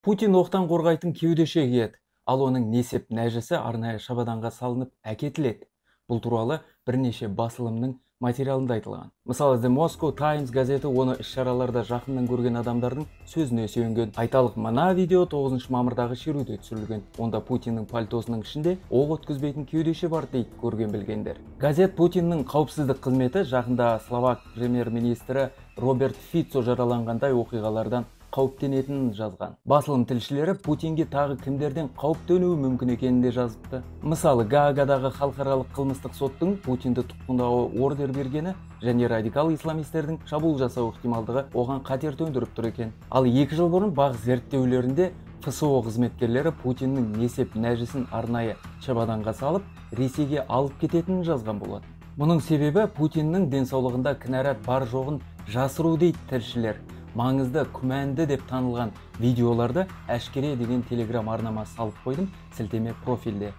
Путин оқтан қорғайтын кеудеше киеді, ал оның несеп нәжісі арнайы шабаданға салынып әкетіледі. Бұл туралы бірнеше басылымның материалында айтылған. Мысалы, The Moscow Times газеті оны іс-шараларда жақыннан көрген адамдардың сөзіне сүйенген. Айталық, мына видео 9 мамырдағы шеруде түсірілген. Онда Путиннің пальтосының ішінде оқ өткізбейтін кеудеше бар дейді көрген білгендер. Газет Путиннің қауіпсіздік қызметі жақында словак премьер-министрі Роберт Фицо жараланғандай оқиғалардан қауіптенетінін жазған. Басылым тілшілері Путинге тағы кімдерден қауіп төнуі мүмкін екенін де жазыпты. Мысалы, Гаагадағы халықаралық қылмыстық соттың Путинді тұтқындауы ордер бергені және радикал исламистердің шабуыл жасау ықтималдығы оған қатер төндіріп тұр екен. Ал 2 жыл бұрын бақ зерттеулерінде ФСО қызметкерлері Путиннің несеп нәжісін арнайы чабаданға салып, Ресейге алып кететінін жазған болатын. Мұның себебі Путиннің денсаулығында кінәрат бар жоғын жасыру дейді тілшілер. Маңызды, күмәнді деп танылған видеоларды әшкере деген телеграм арнама салып қойдым, сілтеме профильде.